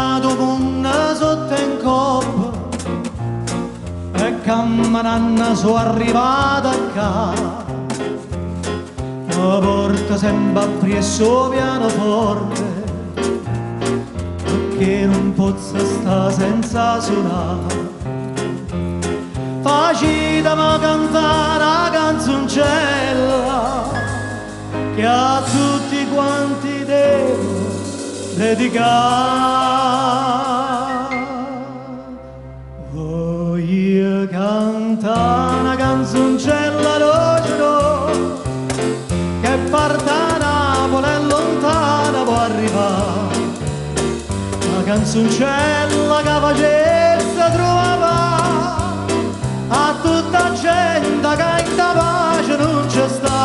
girato 'o munno sotto e 'ncoppa e cammenanno so' arrivato ccà. Me porto sempe appriesso 'o pianoforte pecché nun pozzo sta senza sunà. Faciteme cantà 'na canzuncella che a tutti quanti devo dedicare. Voglio cantà 'na canzuncella doce doce che parte 'a Napule e lontana può arrivà. 'Na canzuncella ca facesse truvà pace a tutta 'a gente ca 'int' 'a pace nun ce sta.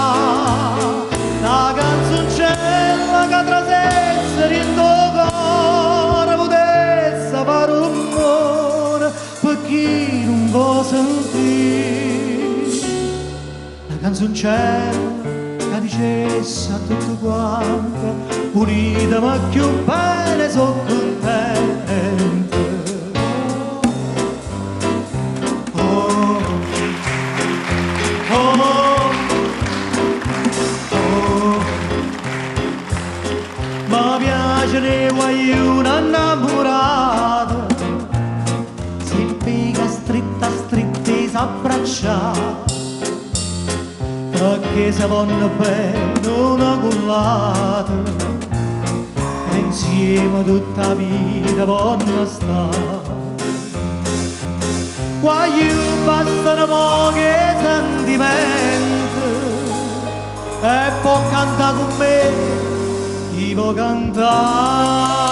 'Na canzuncella ca trasesse dint' 'o core putesse fa rummore pe' chi nun vo' sentì. 'Na canzuncella ca dicesse a tutte quante vuliteme cchiù bene so' cuntento. Oh, oh, oh. Mi piace le guaglione innamorate, si piega stretta stretta e s'abbraccia, perché se vonno bene una con l'altra, e insieme tutta la vita vonno sta. Guagliù bastano poche sentimenti e può cantare con me chi può cantare.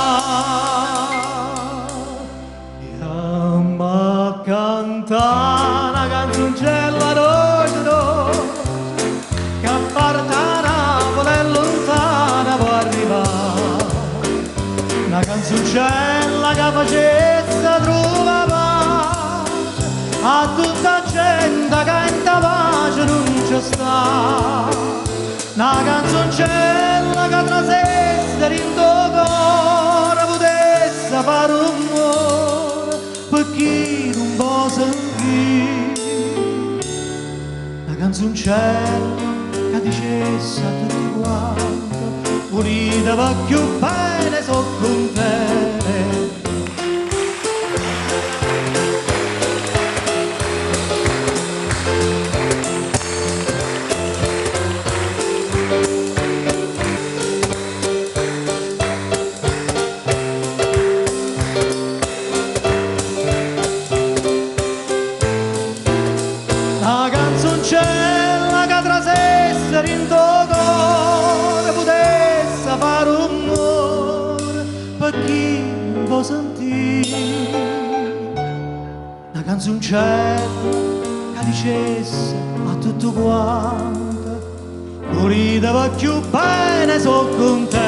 Jammo a cantà 'na canzuncella doce doce che parte 'a Napule e lontana può arrivà. 'Na canzuncella ca facesse truvà pace a tutta 'a gente ca 'int' 'a pace nun ce sta. 'Na canzuncella ca trasesse dint' 'o core putesse fa rummore pe' chi nun vo' sentì. 'Na canzuncella ca dicesse a tutti quanti vuliteme cchiù bene so' cuntento. 'Na canzuncella ca trasesse dint' 'o core putesse fa rummore pe' chi nun vo' sentì. 'Na canzuncella ca dicesse a tutte quante vuliteme cchiù bene so' cuntento.